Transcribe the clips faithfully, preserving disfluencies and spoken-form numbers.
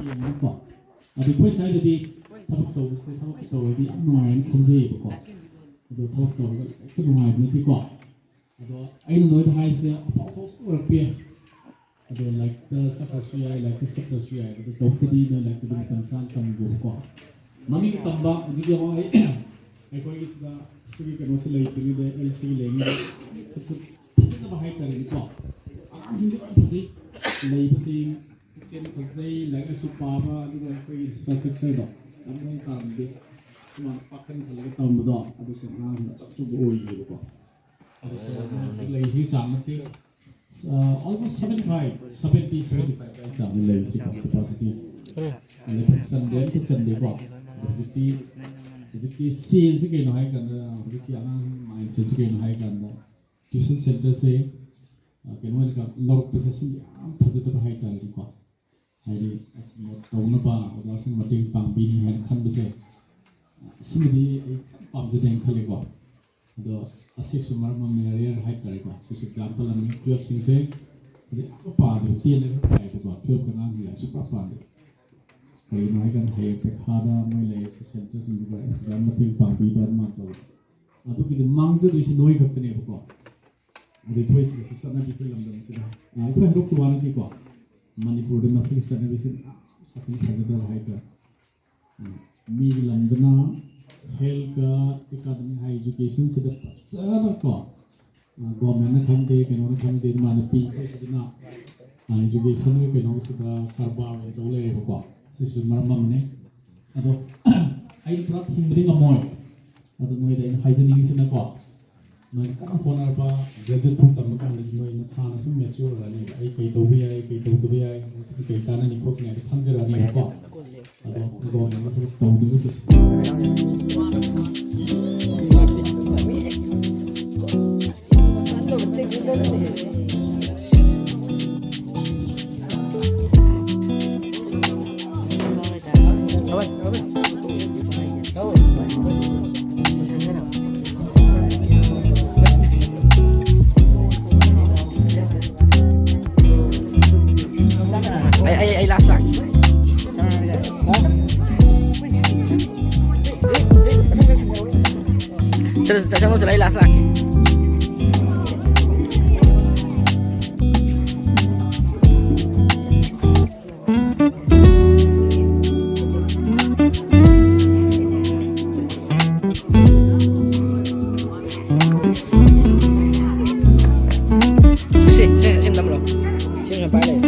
ꯌꯦꯡꯉꯒꯀꯣ꯫ ꯑꯗꯣ ꯑꯩꯈꯣꯏ ꯁ꯭ꯋꯥꯏꯗꯗꯤ ꯊꯕꯛ ꯇꯧꯕꯁꯦ, ꯊꯕꯛ ꯇꯧꯔꯗꯤ ꯌꯥꯝ ꯅꯨꯡꯉꯥꯏꯅ ꯈꯟꯖꯩꯌꯦꯕꯀꯣ꯫ ꯑꯗꯣ ꯊꯕꯛ ꯇꯧꯔꯒ ꯍꯦꯛꯇ ꯅꯨꯡꯉꯥꯏꯕ ꯅꯠꯇꯦꯀꯣ꯫ ꯑꯗꯣ ꯑꯩꯅ ꯅꯣꯏꯗ ꯍꯥꯏꯁꯦ, ꯑꯐꯥꯎ ꯑꯐꯥꯎꯕ ꯑꯣꯏꯔꯛꯄ ꯌꯥꯏ꯫ ꯑꯗꯣ ꯂꯥꯏꯔꯤꯛꯇ ꯆꯠꯈ꯭ꯔꯁꯨ ꯌꯥꯏ, ꯂꯥꯏꯔꯤꯛꯇ ꯆꯠꯇ꯭ꯔꯁꯨ ꯌꯥꯏ꯫ ꯑꯗꯣ ꯇꯧꯕꯗꯤ ꯅꯣꯏ ꯂꯥꯏꯔꯤꯛꯇꯨꯗꯤ ꯃꯇꯝ ꯆꯥꯅ ꯇꯝꯒꯣꯕꯀꯣ꯫ ꯃꯃꯤꯡ ꯇꯝꯕ, ꯍꯧꯖꯤꯛ ꯌꯦꯡꯉꯣ, ꯑꯩ, ꯑꯩꯈꯣꯏꯒꯤ ꯁꯤꯗ ꯁꯤꯒꯤ ꯀꯩꯅꯣꯁꯤ ꯂꯩꯇ꯭ꯔꯤꯉꯩꯗ, ꯑꯩ ꯁꯤꯒꯤ ꯂꯩꯔꯤꯉꯩꯗ ꯐꯖ-, ꯐꯖꯅꯕ ꯍꯥꯏꯇꯥꯔꯦꯅꯦꯀꯣ꯫ ꯑꯉꯥꯡꯁꯤꯡꯗꯤ ꯂꯣꯏ ꯐꯖꯩ꯫ ꯂꯩꯕꯁꯤꯡ, ꯄꯨꯛꯆꯦꯜ ꯐꯖꯩ, ꯂꯥꯏꯔꯤꯛ ꯂꯥꯏꯁꯨ ꯄꯥꯕ, ꯑꯗꯨꯒ ꯑꯩꯈꯣꯏꯒꯤ infrastructure-ꯗꯣ ꯌꯥꯝ ꯃꯑꯣꯡ ꯇꯥꯔꯝꯗꯦ꯫ ꯁꯨꯃꯥꯏꯅ ꯄꯥꯈꯟ ꯈꯜꯂꯒ ꯇꯝꯕꯗꯣ, ꯑꯗꯨꯁꯨ ꯑꯉꯥꯡꯁꯤꯡ ꯑꯆꯧ ꯑꯆꯧꯕ ꯑꯣꯏꯔꯤꯕꯀꯣ꯫ ꯑꯗꯨꯁꯨ ꯂꯩꯁꯤ ꯆꯥꯡ ꯅꯠꯇꯦ꯫ ꯑ, almost seventy five, seventy, seventy five ꯑꯗꯨꯋꯥꯏ ꯆꯥꯡꯗ ꯂꯩꯔꯤꯁꯤꯀꯣ, capacity꯫ ꯂꯩꯐꯝ ꯆꯟꯗꯦ, ꯑꯝꯇ ꯆꯟꯗꯦꯀꯣ꯫ ꯑꯗꯣ ꯍꯧꯖꯤꯛꯇꯤ, ꯍꯧꯖꯤꯛꯇꯤ change-ꯁꯤ ꯀꯩꯅꯣ ꯍꯥꯏ ꯀꯥꯟꯗ, ꯍꯧꯖꯤꯛꯀꯤ ꯑꯉꯥꯡ mindset-ꯁꯤ ꯀꯩꯅꯣ ꯍꯥꯏ ꯀꯥꯟꯗ, tuition centre-ꯁꯦ, ꯑ, ꯀꯩꯅꯣ ꯑꯣꯏꯅ ꯂꯧꯔꯛꯄꯁꯦ ꯁꯤ ꯌꯥꯝ ꯐꯖꯗꯕ ꯍꯥꯏ ꯇꯥꯔꯦꯀꯣ꯫ ꯍꯥꯏꯗꯤ, ꯑꯁ, ꯃꯣꯠ ꯇꯧꯅꯕ ꯑꯣꯖꯥꯁꯤꯡ ꯃꯇꯦꯡ ꯄꯥꯡꯕꯤꯅꯤ ꯍꯥꯏꯅ ꯈꯟꯕꯁꯦ, ꯑꯁꯤꯃꯗꯤ ꯑꯩ ꯌꯥꯝ ꯄꯥꯝꯖꯗꯦꯅ ꯈꯜꯂꯦꯀꯣ꯫ ꯑꯗꯣ ꯑꯁꯤꯁꯨ ꯃꯔꯝ ꯑꯃ, ꯃꯦꯔꯤꯌꯔ ꯍꯥꯏꯇꯥꯔꯦꯀꯣ, ꯁꯤꯁꯨ example ꯑꯃꯅꯤ꯫ Twelve-ꯁꯤꯡꯁꯦ ꯍꯧꯖꯤꯛ ꯑꯃ ꯄꯥꯗꯦ, ten ꯈꯛ ꯄꯥꯏꯌꯦꯕꯀꯣ, twelve-ꯀꯤ ꯑꯉꯥꯡꯁꯤꯡ ꯂꯥꯏꯔꯤꯛ ꯁꯨꯡꯄꯥ ꯄꯥꯗꯦ꯫ ꯀꯔꯤꯒꯤꯅꯣ ꯍꯥꯏꯀꯥꯟꯗ ꯍꯌꯦꯡ ꯄꯩꯈꯥꯗ ꯃꯣꯏ ꯂꯩꯔꯤꯁꯦ centre-ꯁꯤꯡꯗꯨꯗ ꯌꯥꯝ ꯃꯇꯦꯡ ꯄꯥꯡꯕꯤꯕ ꯑꯗꯨꯃꯥꯏꯅ ꯇꯧꯋꯤ꯫ ꯑꯗꯨꯒꯤꯗꯤ ꯃꯥꯡꯖꯗꯣꯏꯁꯤ ꯅꯣꯏ ꯈꯛꯇꯅꯦꯕꯀꯣ꯫ ꯑꯗꯩ ꯑꯩꯈꯣꯏ ꯁꯤꯗꯁꯨ ꯆꯠꯅꯕꯤ ꯑꯩꯈꯣꯏ ꯂꯝꯗꯝꯁꯤꯗ, ꯑ, ꯑꯩꯈꯣꯏ ꯍꯟꯗꯣꯛꯀꯤ ꯋꯥ ꯅꯠꯇꯦꯀꯣ, ꯃꯅꯤꯄꯨꯔꯗ ꯃꯁꯤꯒꯤ ꯆꯠꯅꯕꯤꯁꯤ ꯌꯥꯝ ꯁꯥꯊꯤꯅ ꯐꯖꯗꯕ ꯍꯥꯏꯇꯥꯔꯦ꯫ ꯎꯝ, ꯃꯤꯒꯤ ꯂꯝꯗꯅ health-ꯀ academic high education-ꯁꯤꯗ ꯐꯖꯅꯀꯣ, ꯑ, government-ꯅ ꯈꯪꯗꯦ, ꯀꯩꯅꯣꯅ ꯈꯪꯗꯦ, ꯑꯗꯨꯃꯥꯏꯅ ꯄꯤ꯫ ꯑꯩꯈꯣꯏꯁꯤꯗꯅ, ꯑ, education-ꯒꯤ ꯀꯩꯅꯣꯁꯤꯗ ꯀꯔꯕꯥꯔ ꯑꯣꯏꯅ ꯇꯧ ꯂꯩꯔꯦꯕꯀꯣ꯫ ꯁꯤꯁꯨ ꯃꯔꯝ ꯑꯃꯅꯤ꯫ ꯑꯗꯣ ꯑꯩ ꯄꯨꯔꯥ ꯊꯤꯡꯕꯗꯤ ꯉꯝꯃꯣꯏ꯫ ꯑꯗꯣ ꯅꯣꯏꯗ ꯑꯩꯅ ꯍꯥꯏꯖꯅꯤꯡꯉꯤꯁꯤꯅꯀꯣ, ꯅꯣꯏꯅ ꯀꯟꯅ ꯍꯣꯠꯅꯔꯕ, graduate ꯐꯥꯎ ꯇꯝꯕ ꯀꯥꯟꯗꯗꯤ ꯅꯣꯏ ꯅꯁꯥꯅ ꯁꯨꯝ mature ꯑꯣꯏꯔꯛꯑꯅꯦꯕ꯫ ꯑꯩ ꯀꯩ ꯇꯧꯕ ꯌꯥꯏ, ꯀꯩ ꯇꯧꯗꯕ ꯌꯥꯏ, ꯃꯁꯤꯗꯤ ꯀꯩ ꯀꯥꯟꯅꯅꯤ ꯈꯣꯠꯀꯅꯤ ꯍꯥꯏꯕ ꯈꯪꯖꯔꯛꯑꯅꯦꯕꯀꯣ꯫ ꯑꯗꯣ government-ꯅ ꯊꯕꯛ ꯇꯧꯗ꯭ꯔꯒꯁꯨ ꯑꯩ, ꯑꯩ, ꯑꯩ last ꯂꯥꯛꯀꯦ꯫ ꯆꯠꯂꯣ, ꯆꯠꯂꯣ, ꯆꯠꯂꯣ, ꯑꯩ ꯂꯥꯁ ꯂꯥꯛꯀꯦ꯫ ꯁꯤ, ꯁꯤ, ꯁꯤ ꯅꯝꯂꯣ꯫ ꯁꯤ ꯁꯨꯃꯥꯏꯅ ꯄꯥꯏ ꯂꯩ꯫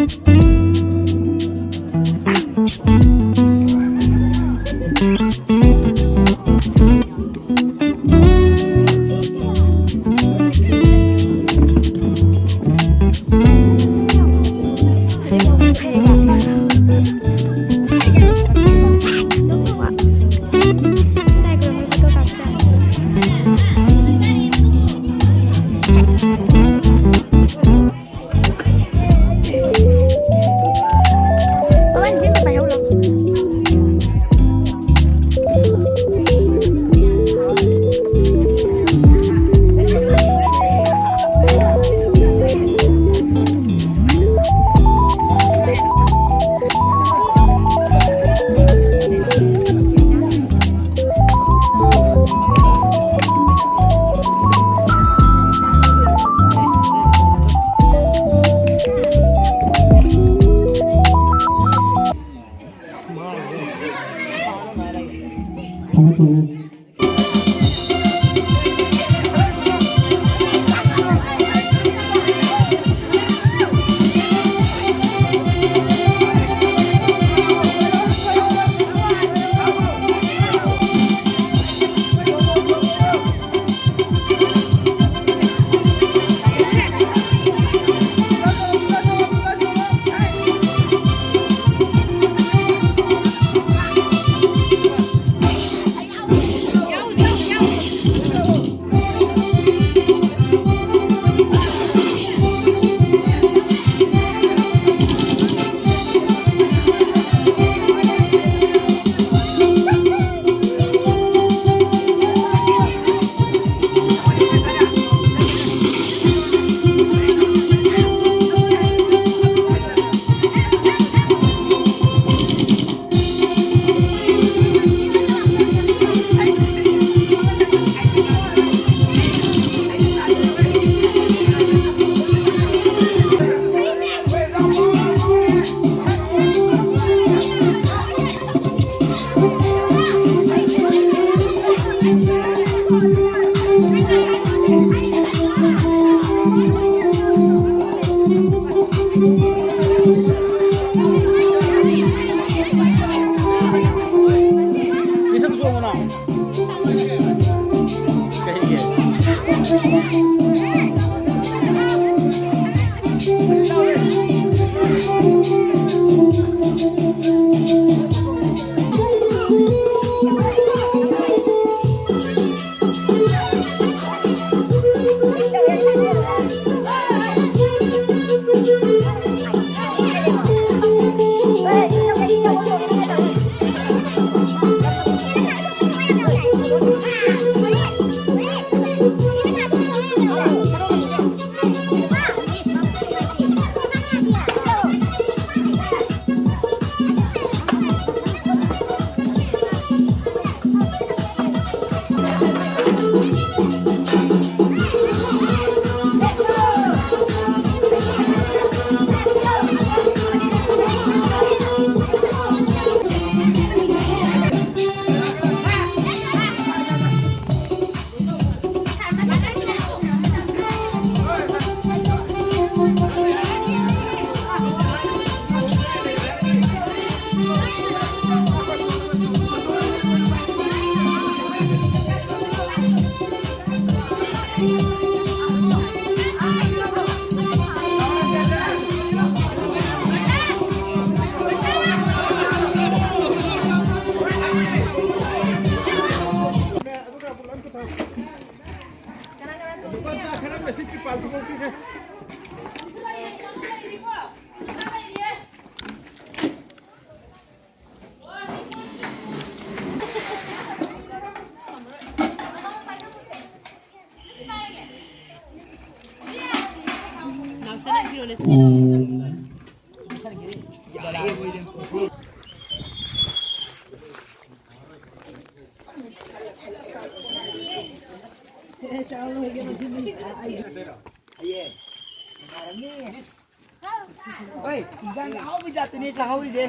ꯍꯣꯏ, ꯏꯟꯖꯥꯡ ꯑꯍꯥꯎꯕ ꯖꯥꯠꯇꯨꯅꯦ ꯆꯥꯍꯧꯔꯤꯁꯦ꯫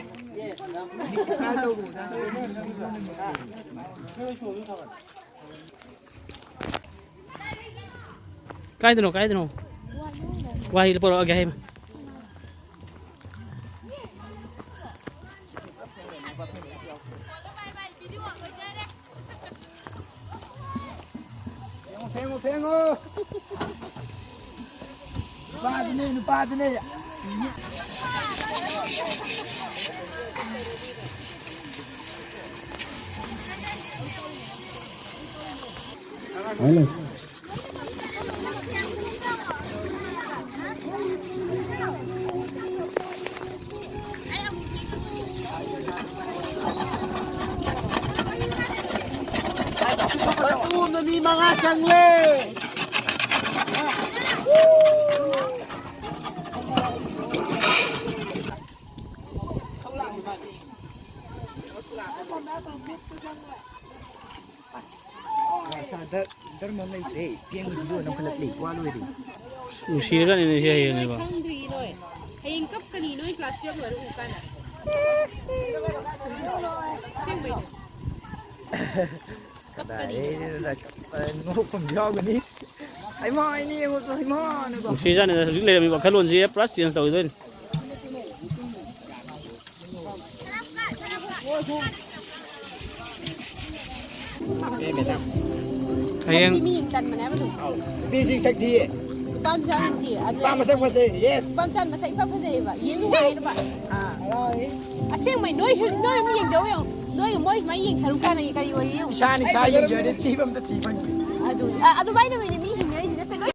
ꯃꯤꯁ ꯏꯁꯃꯥꯏꯜ ꯇꯧꯕ꯫ ꯀꯥꯏꯗꯅꯣ, ꯀꯥꯏꯗꯅꯣ? ꯋꯥꯍꯩꯗꯣ ꯄꯣꯔꯛꯑꯒꯦ ꯍꯥꯏꯕ꯫ ꯐꯦꯡꯉꯣ, ꯐꯦꯡꯉꯣ, ꯐꯦꯡꯉꯣ꯫ ꯅꯨꯄꯥꯗꯨꯅꯦ, ꯅꯨꯄꯥꯗꯨꯅꯦ꯫ ꯍꯜꯂꯣ꯫ ꯃꯤ ꯃꯉꯥ ꯆꯪꯂꯦ꯫ ꯅꯨꯡꯁꯤꯔꯒꯅꯤꯅꯦ ꯁꯤ ꯍꯌꯦꯡꯅꯦꯕ꯫ ꯈꯪꯗ꯭ꯔꯤ ꯅꯣꯏ꯫ ꯍꯌꯦꯡ ꯀꯞꯀꯅꯤ ꯅꯣꯏ class twelve ꯂꯣꯏꯔ ꯎ ꯀꯥꯟꯗ꯫ ꯑꯁꯦꯡꯕꯩꯅꯦ꯫ ꯀꯞꯀꯅꯤ꯫ ꯀꯗꯥꯏꯗ ꯅꯣꯛꯐꯝ ꯌꯥꯎꯒꯅꯤ? ꯏꯃꯥ, ꯑꯩꯅ ꯌꯦꯡꯉꯨꯗꯣ, ꯏꯃꯥꯅꯀꯣ꯫ ꯅꯨꯡꯁꯤꯖꯥꯠꯅꯤꯗ, ꯍꯧꯖꯤꯛ ꯂꯩꯔꯝꯃꯤꯕ ꯋꯥꯈꯜꯂꯣꯟꯁꯤ ꯄꯨꯔꯥ change ꯇꯧꯈꯤꯗꯣꯏꯅꯤ꯫ ꯍꯌꯦꯡ ꯁꯛꯊꯤ ꯃꯤ ꯌꯦꯡ ꯇꯟꯕꯅꯦ ꯍꯥꯏꯕ ꯑꯗꯨꯝ꯫ ꯅꯨꯄꯤꯁꯤꯡ ꯁꯛ ꯊꯤꯌꯦ꯫ ꯅꯨꯄꯥ ꯃꯆꯥꯁꯤꯡꯁꯤ ꯑꯗꯨ ꯅꯨꯄꯥ ꯃꯁꯛ ꯐꯖꯩ, yes꯫ ꯅꯨꯄꯥ ꯃꯆꯥ ꯃꯁꯛ ꯏꯐ ꯐꯖꯩꯌꯦꯕ, ꯌꯦꯡ ꯅꯨꯡꯉꯥꯏꯌꯦꯕ꯫ ꯑꯥ, ꯍꯔꯥꯎꯋꯦ꯫ ꯑꯁꯦꯡꯕꯩ ꯅꯣꯏ ꯍꯨ-, ꯅꯣꯏ ꯑꯃ ꯌꯦꯡꯖꯧ ꯌꯦꯡꯉꯣ꯫ ꯅꯣꯏ ꯃꯣꯏ ꯁꯨꯃꯥꯏꯅ ꯌꯦꯡꯊꯔꯨ ꯀꯥꯟꯗ ꯀꯔꯤ ꯑꯣꯏꯒꯦ ꯌꯦꯡꯉꯣ꯫ ꯏꯁꯥꯅ ꯏꯁꯥ ꯌꯦꯡꯖꯔꯗꯤ ꯊꯤꯕ ꯑꯝꯇ ꯊꯤ ꯐꯪꯗꯦ꯫ ꯑꯗꯨ, ꯑ-, ꯑꯗꯨꯃꯥꯏꯅ ꯑꯣꯏꯅ ꯃꯤ ꯍꯤꯡꯅꯔꯤꯁꯤ ꯅꯠꯇꯦ ꯂꯣꯏ꯫